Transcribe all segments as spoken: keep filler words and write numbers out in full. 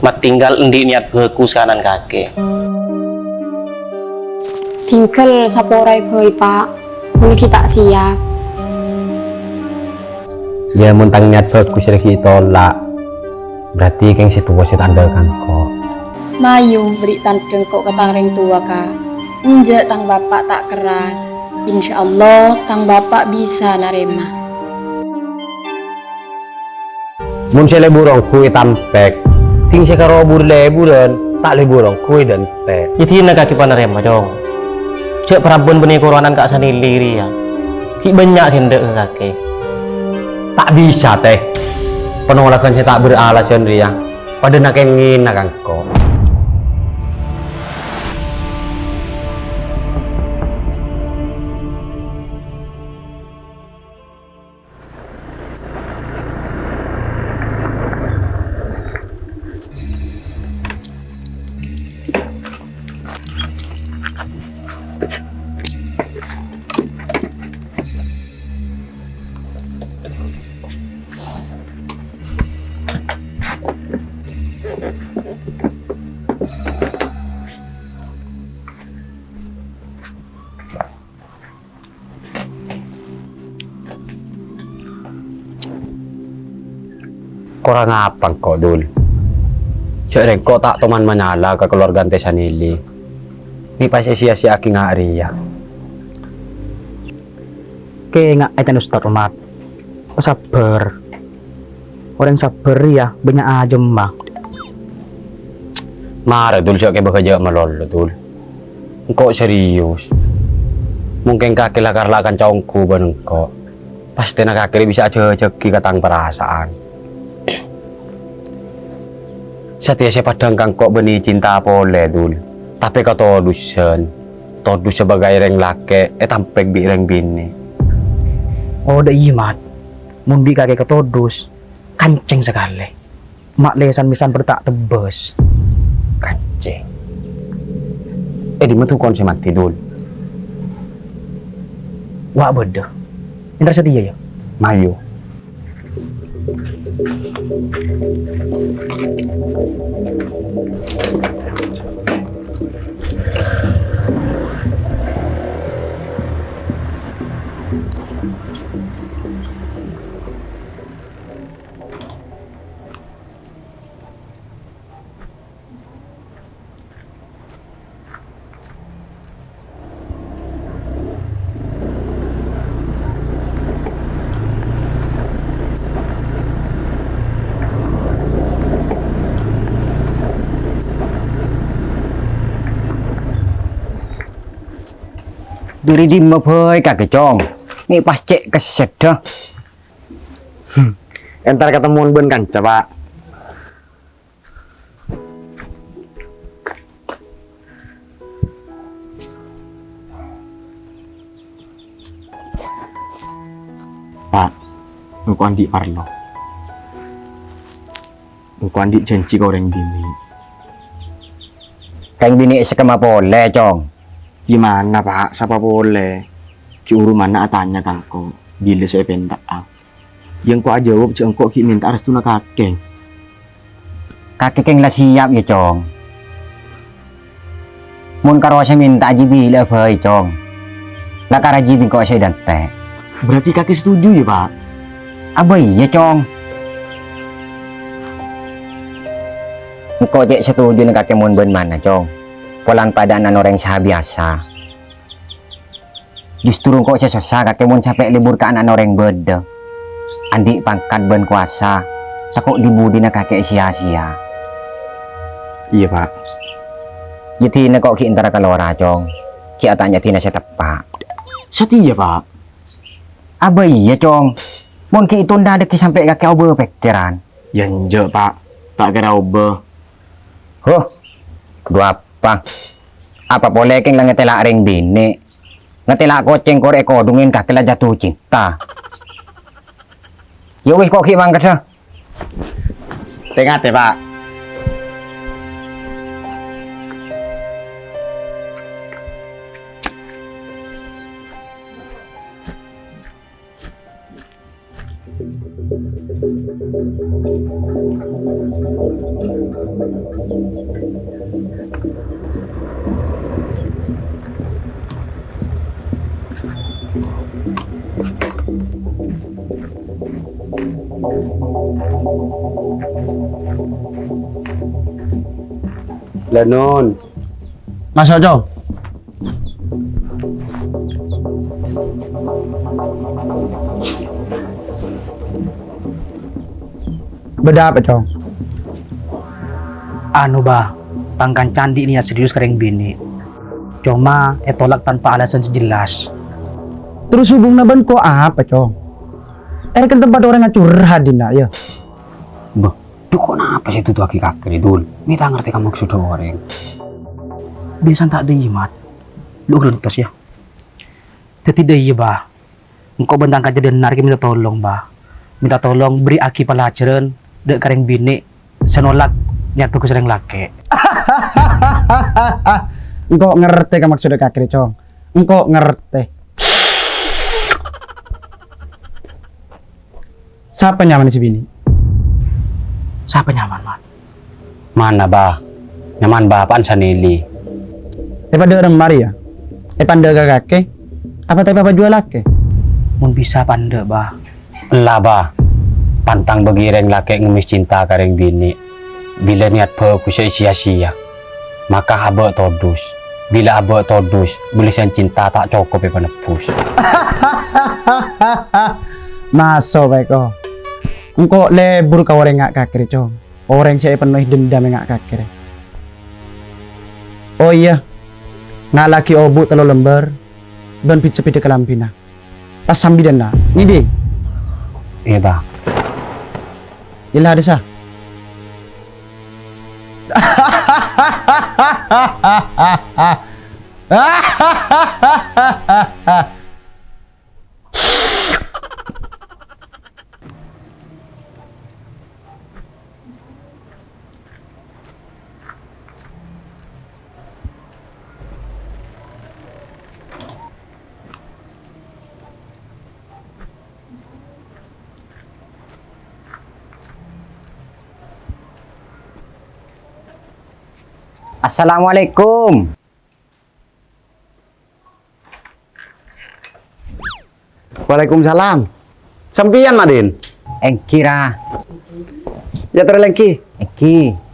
Matinggal endi' niyat bhâghus kanan kakè. Tinggal saporaè bhâi, Pa'. Mon ghi' ta' siap. Iyâ, mon tang niyat bhâghus rè ghi' ètolak, berarti kèng sè towa sè ta' andal ka engko'. Mayu, berri' tandhâng ko' ka tang rèng towa, Ka'. Enjâ' tang bapa' ta' kerras. Insyaallah, tang bapa' bisa narèma. Mon sè lebur ongghu ètampèk, dhing sè karo bur-leburan, ta' lebur ongghu èdântè'. Yâ dhina kakè panarèma, Cong. Jhâ' parabbhân bânnè korowanan ka' Sanili rèya. Ghi' bânnya' sè endâ' ka kakè. Ta' bisa, Tè. Panolakan sè ta' beralasan rèya padâ na-kèngèna ka engko'. Korang apa engko', Dul? Jhâ' rèng engko' ta' toman manyala ka kalowargana Tè Sanili. Mè' pas èsiya-siya'aghi nga' rèya. Kèngaè, Tan Ustad Omar. Sabbhâr. Orèng sabbhâr rèya bânnya' ajâmma. Mara, Dul, jhâ' kèbâ jhâ' malolo, Dul. Engko' serius. Mon kakè la karla kanca ongghu bân engko', pastèna kakè rè bisa ajhâjhâghi ka tang parasa'an. Satèya sè padhâng ka engko' bânnè cinta polè, Dul. Tapè katodusân. Todus sabâgâi rèng lakè' ètampèk bi' rèng binè'. Oh, dâ' iyâ, Mat. Mon bi' kakè katodus, kancèng sakalè. Ma' lèsan mèsan padâ ta' tebbhâs. Kancèng. È dimma dukon sè mandhi, Dul? Wa' bâdâ. Èntar satèya, yâ. Mayu. Dâri dimma bhâi kakè, Cong? Mè' pas cè' kesseddhâ. Hmm. Entar katemmowan bân kanca, Pa'. Pa', engko' andi' parlo. Engko' andi' janji ka orèng binè'. Rèng binè' sè kemma polè, Cong? Gimana, Pa'? Sapa polè? Ghi' buru manna atanya ka engko' bilâ sè èpènta'a. Yâ engko' ajâwâb jhâ' engko' ghi' mènta'a rèstuna kakè. Kakè kèng la siap, yâ, Cong. Mon karo sè mènta'a jiyâ bilâ'â bhâi, Cong. La karajhi bi' engko' sè èdântè'. Berarti kakè setuju, yâ, Pa'? Abâ iyâ, Cong. Engko' cè' setujuna kakè mon bân manna, Cong. Polana padâ ana'na orèng sabiyasa. Justru engko' sè sossa kakè mon sampè' lebur ka ana'na orèng bâdâ. Andi' pangkat bân kobâsa, tako' dhi-budhina kakè sèya-sèya. Iyâ, Pa'. Yâ dhina ko' ghi' entara ka lora, Cong. Ghi' atanya dhina sè teppa'. Satèya, Pa'. Abâ iyâ, Cong. Mon ghi' ètunda dhâggi' sampè' kakè obâ pèkkèran. Yâ enjâ', Pa'. Ta' kèra obâ. Huh, dhu apa? Apa polè kèng la ngatèla' rèng binè'? Ngatèla' kocèng korè' èkodhungè kakè la jatuh cinta. Yâ wis, ko' ghi' mangkaddhâ. Tè-ngatè, Pa'. Lanon. Maso', Cong. Bâdâ apa, Cong? Anu, Bah, tang kanca andi' niyat serius ka rèng binè'. Coma ètolak tanpa alasan sè jelas. Terros hubunganna bân ko' apa, Cong? Èrèken tempat orèng acurhat dinna', yâ? Bâh, Dhu, ko' napa sè èduduwaghi kakè rè, Dul? Mè' ta' ngartè ka maksodda orèng. Biyasana ta' dhâjâ, Mat. Dhu, glentos, yâ. Dhâddhi dhâjâ, Bah. Engko' bân tang kanca Dennar kè mènta tolong, Bah. Mènta tolong bherri'aghi pelajaran dâ' ka rèng binè' sè nolak niyat bhâghus rèng lakè'. Engko' ngartè ka maksodda kakè rè, Cong. Engko' ngartè. Sapa nyamana sè binè'? Sapa nyamana, Mat? Mana, Bah? Nyamana bapa'na Saneli. Èpadâ' remma rèya? Èpandâ' ka kakè? Apa ta' èpajhuwâlaghi? Mon bisa pandâ', Bah. Ella, Bah. Pantang bâgi rèng lakè' ngemmes cinta ka rèng binè'. Bilâ niyat bhâghus sè sia-sia, maka abâ' todus. Bilâ abâ' todus, bâlessan cinta ta' cokop èpanebbhus. Maso' bhâi, ko. Engko' lebur ka orèng nga' kakè rè, Cong. Orèng sè èpennoè dendam è nga' kakè rè. Oh iyâ, ngallaghi obu' tello lembâr bân bit-sebiddhâ kalambhina. Pas sambi dâna. Ngèdhing? Iyâ, Bah. Ella, dâ' sa. Assalamualaikum. Waalaikumsalam. Sampèyan, Madin? Èngghi, Ra. Yâ, terro èngghi. Èngghi.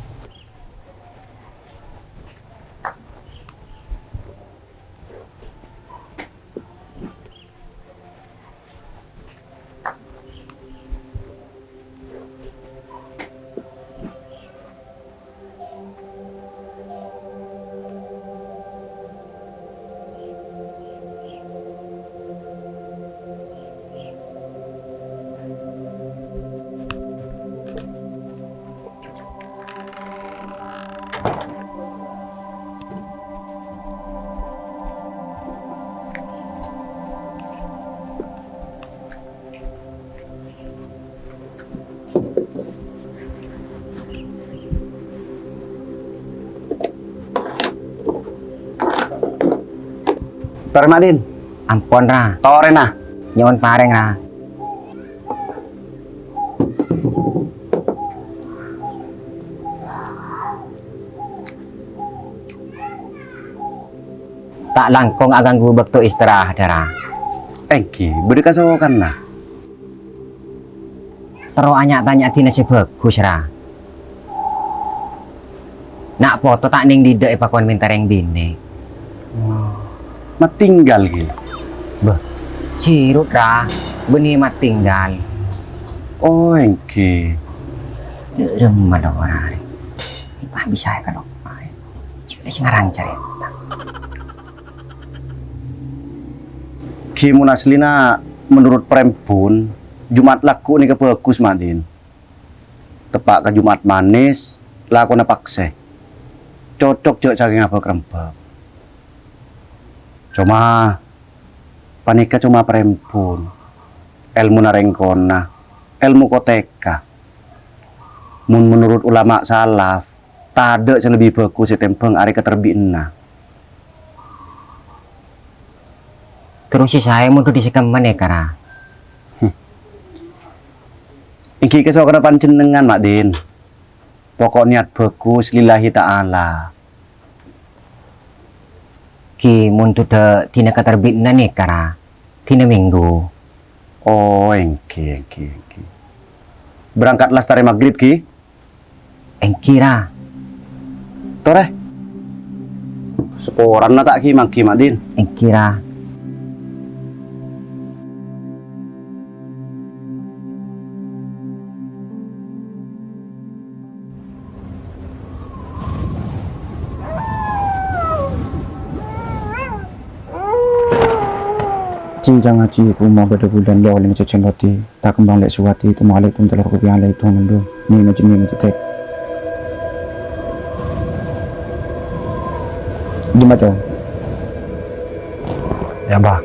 Torè, Madin. Ampon, Ra. Torè, nah. Nyo'on parèng, Ra. Ta' langkong aghânggu bâkto istirahat, Ra. Èngghi, bâdâ kasokanna. Terro anya'-tanya' dinah sè bhâghus, Ra. Na' poto ta' nèng dhidhâ' èpakon mènta rèng binè'. Matinggal, ghi? Bâh, sirut, Ra. Bânnè matinggal. Oh, èngghi. Dâ' remma, Ra, arè? Pas bisa, ya, kalau. Jhâ' sè ngarang carèta. Ghi, mon aslina menurut Prembun, Jumat lagghu' nèka bhâghus, Madin. Teppa' ka Jumat Manis, lakona pakse. Cocok jhâ' sakèng abâk-rembâk. Coma, panèka coma Prembun. Èlmona rèng kona, èlmo kotèka. Mon menurut ulama salaf, tadâ' sè lebbi bhâghus ètèmbhâng arè katerbi'ânna. Terros sè saè mon dhuli sè kemma nèka, Ra? Èngghi kasokanna panjhennengngan, Madin. Pokok niat bhâghus lillahi ta'ala. Ki, mon duda dina katarbidhâna nèka, ra? Dina Minggu. Oh, èngghi, èngghi, èngghi. Berangkat lastarè maghrib, Ki? Èngghi, ra. Torè. Saporana ta' Ki mangghi, Madin? Èngghi, ra. Ci, ca' ngajhi, koma bâdâ bulân lè' ollè ngajhâjhân roti, ta' kembang lè' suwati, tèmo alè' pon tello kopiyan lè' itu mendung, ni ngajhi ni ngajhi tek. Dimma, Cong? Yâ, Mbah.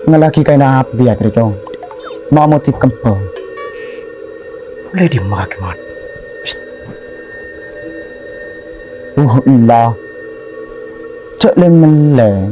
Ngallaghi kaèna apa, yâ, Cong? Ma' modi kembang. Lè' dimma kakè, Mat? Psst. Uh, ella. Jhâ' lèng-mellèng.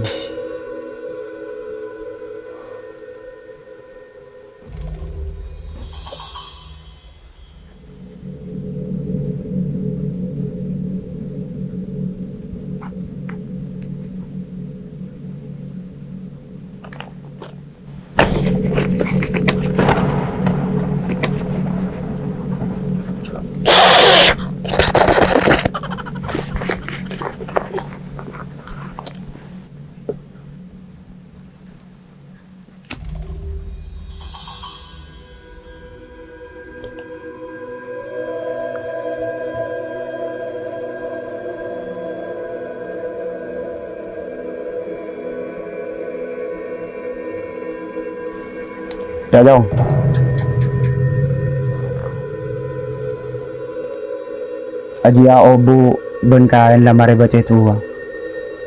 Dâ' Cong. Ajiyâ obu' bân kaèn la marè bâcè towa.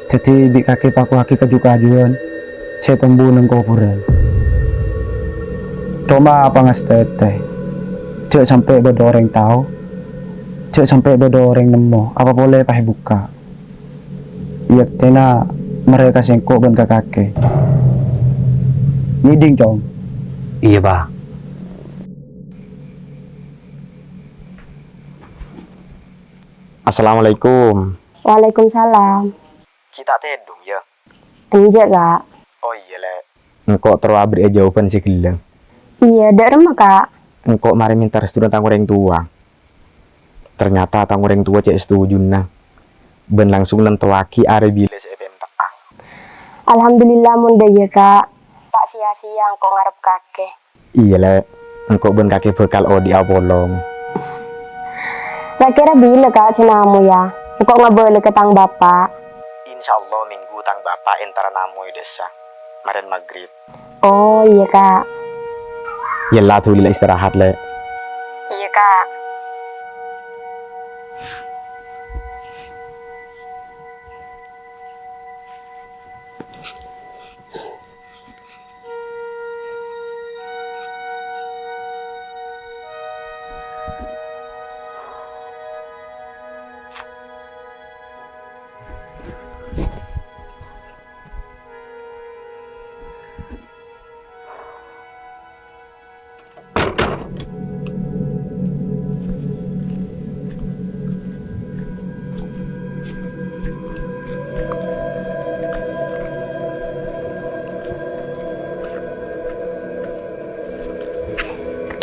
Dhâddhi bi' kakè pakowaghi kaju-kajuwân sè tombu neng kobhurân. Coma pangastètè, jhâ' sampè' bâdâ orèng tao, jhâ' sampè' bâdâ orèng nemmo apa polè pas èbukka'. Yèktèna marè ka sèngko' bân ka kakè. Ngèdhing, Cong. Iyâ, Pa'. Assalamualaikum. Waalaikumsalam. Ghi' ta' tèdhung, yâ? Enjâ', Ka'. Oh, iyâ, Lè'. Engko' terro abherri'â jhâwâbhân sè ghellâ'. Iyâ, dâ' remma, Ka'? Engko' marè mènta restuna tang orèng towa. Ternyata tang orèng towa cè' setujuna, bân langsung nantowaghi arè bilâ sè èpènta'a. Alhamdulillah, mon dâ' iyâ, Ka'. Ta' sia-sia engko' ngarep kakè. Iyâ, Lè'. Engko' bân kakè bhâkal odi'â apolong. Ra-kèra bilâ, Ka', sè namoyâ? Engko' ngabâlâ ka tang bapa'. Insyaallah, minggu tang bapa' entara namoy dâssa, marèn maghrib. Oh, iyâ, Ka'. Yella, dhuli la istirahat, Lè'. Iyâ, Ka'.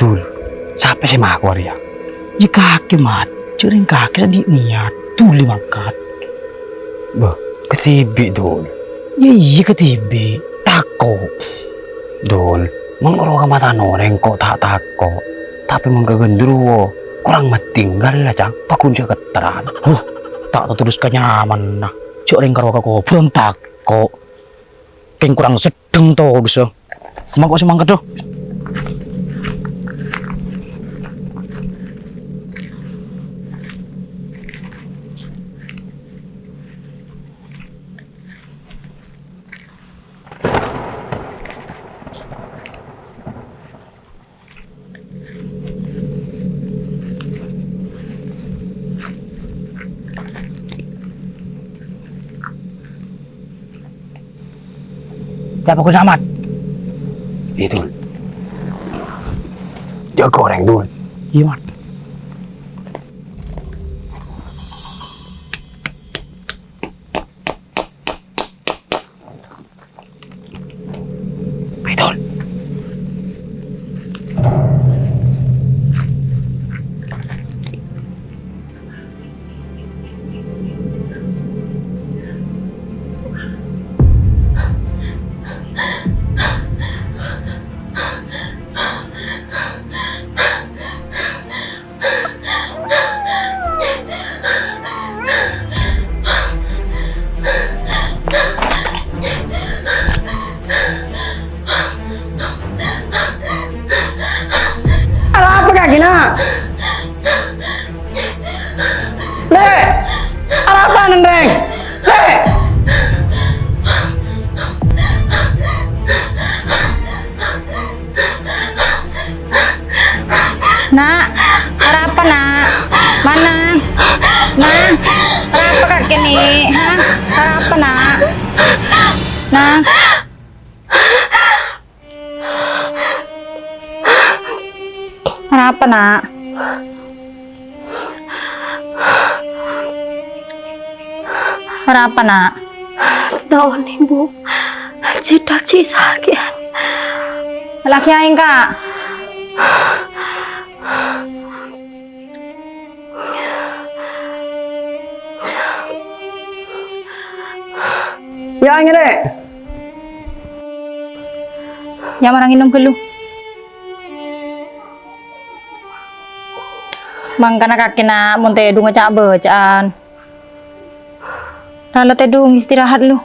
Dul, sapè sè mako arèya? Iyâ kakè, Mat. Jhâ' rèng kakè sè andi' niyat. Dhuli mangkat. Bâh, kadhibi', Dul. Iyâ, iyâ, kadhibi'. Tako'. Dul, mon karo ka matana orèng engko' ta' tako'. Tapè mon ka genderuwo, korang matinggal la, Cang. Paghun sè ketteran. Huh, ta' terros ka nyamanna. Jhâ' rèng karo ka kobhurân tako'. Kèng korang seddheng todhusa. Mangko' sè mangkat, do. Yâ, bagus amat. Dul. Jâgâ orèng, Dul. Iyâ, Mat. Bâi, Dul. Arapa kakè, Na'? Lè'! Arapa, Neng, Reng? Lè'! Na', arapa, Na'? Mana? Na', arapa kakè, Na'? Ha? Arapa, Na'? Na'? Arapa, Na'? Arapa, Na'? Taon, Ibu. Cètak cè' sakè'an. Lagi aèng, Ka'. Yâ, ngèrè. Yâ, mara ngènom ghâllu. Mangkana kakè, Na', mon tèdhungnga ca'-bâca'an. Rala tèdhung istirahat, lu.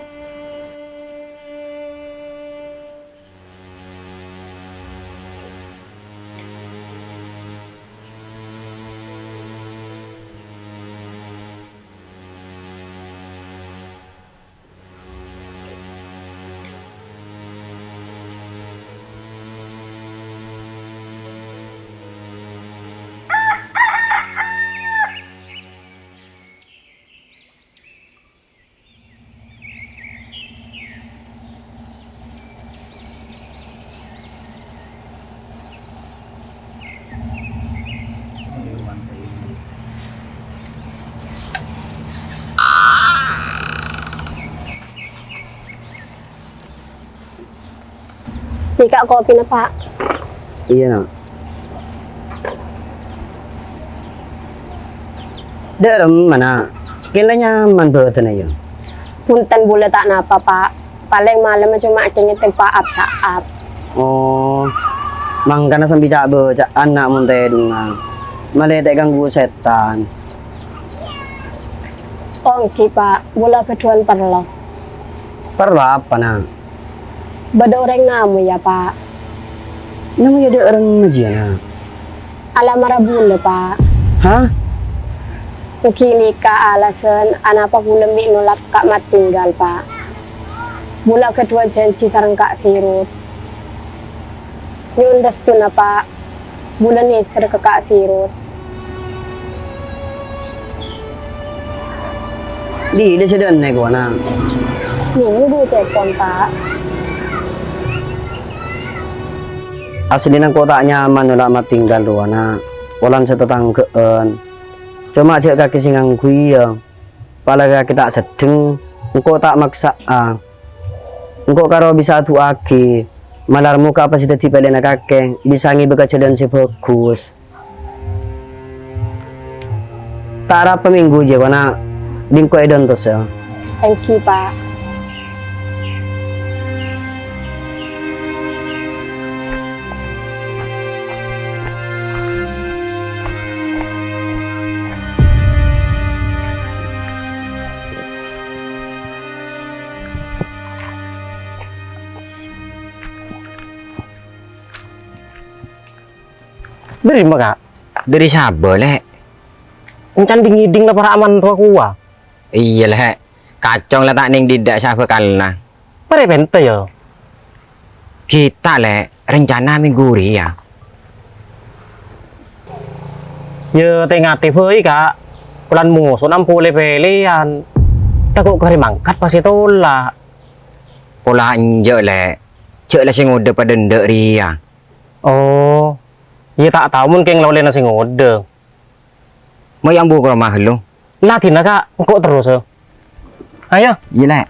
Nèka kopina, Pa'. Iyâ, Na'. Dâ' remma, Na'? Kèng la nyaman bâdânna, yâ? Bhunten, bulâ ta' napa, Pa'. Palèng malemma coma kèng ètempa ap-sa'ap. Oh, mangkana sambi ca'-bâca'an, Na', mon tèdhungnga. Malè ta' èganggu sètan. Oh, èngghi, Pa'. Bulâ bâdhuwân parlo. Parlo apa, Na'? Bâdâ orèng namoya, Pa'. Namoya dâ' remma jiyâ, Na'? Alamara bulâ, Pa'. Hah? Èngghi nèka alasan anapa bulâ mè' nolak Ka' Matinggal, Pa'. Bulâ ghâdhuwân jhânjhi sareng Ka' Sirut. Nyo'on rèstona, Pa'. Bulâ nèser ka Ka' Sirut. Dhi, dhi sè dâ' ennèng kowa, Na'? Nèng bu cèpon, Pa'. Asllina engko' ta' nyaman nolak Matinggal rowa, Na'. Polana sè tatangghâ'ân. Coma jhâ' kakè sè ngangghuy, yâ. Pola kakè ta' seddheng, engko' ta' maksa'a. Engko' karo bisa adu'aaghi, malar moghâ apa sè dhâddhi pèlèyanna kakè bisa ngèbâ ka jhâlân sè bhâghus. Ta' arapa mènggu jiyâ, Na', dhi engko' èdontosa. Èngghi, Pa'. Dhâri ma, Ka'? Dhâri sabâ, Lè'? Èncan dhing-ngèdhing la para' aman towa kowa. Iyâ, Lè'. Kacong la ta' nèng dhidhâ' sabâ kalna. Marè pènta, yâ? Ghita, Lè'. Rencana mènggu rèya. Yâ, tè-ngatè bhâi, Ka'. Polana mosona polè pèlèyan. Tako' karè mangkat pas ètolak. Pola enjâ', Lè'. Jhâ' la sè ngodâ padâ endâ' rèya. Oh, iyâ ta' tao mon kèng la ollèna sè ngodâ. Mayu ambu ka roma ghâllu. La dina, Ka', engko' terros, eh. Ayo. Iyâ, Lè'.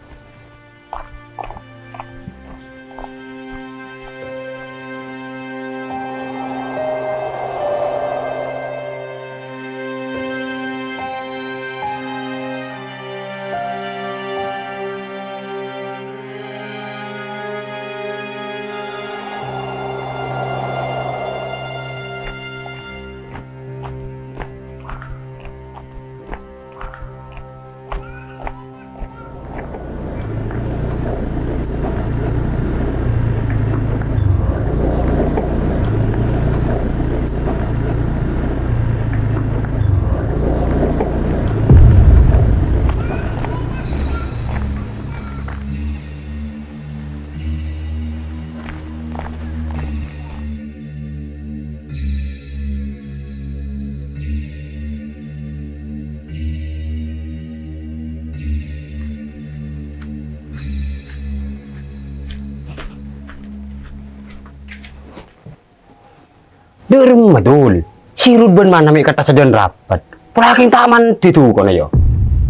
Dâ'remma, Dul? Sirut bân Mana mè' katta sajân rapet. Pola kèng ta' mandhi duko'na, yâ.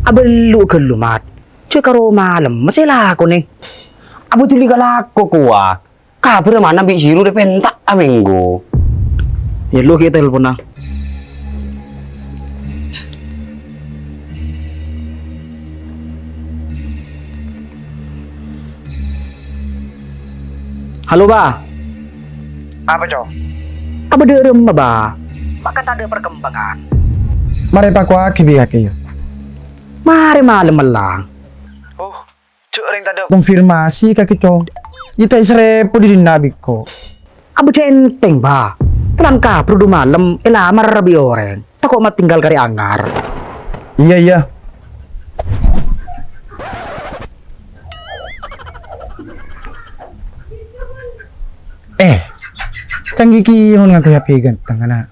Abâllu ghâllu, Mat. Jhâ' karo malem, masè lakonè. Abâ dhuli ka lako kowa. Kabhârrâ Mana bi' Sirut èpènta' amènggu. Yâ, lu ghi' telponna. Halo, Ba. Apa, Cong? Abâ dâ'remma, Ba? Ma' kan tadâ' perkembangan. Marè pakowaghi bi' kakè, yâ. Marè malem mellang. Oh, jhâ' rèng tadâ' konfirmasi kakè, Cong. Yâ ta' èsarèpo dhinna' bi' engko'. Abâ jhâ' èntèng, Ba. Polana kabhârrâ du malem èlamar bi' orèng. Tako' matinggal karè angar. Iyâ, iyâ. Eh, canggih kèya mon ngangghuy H P ghânteng, ana'.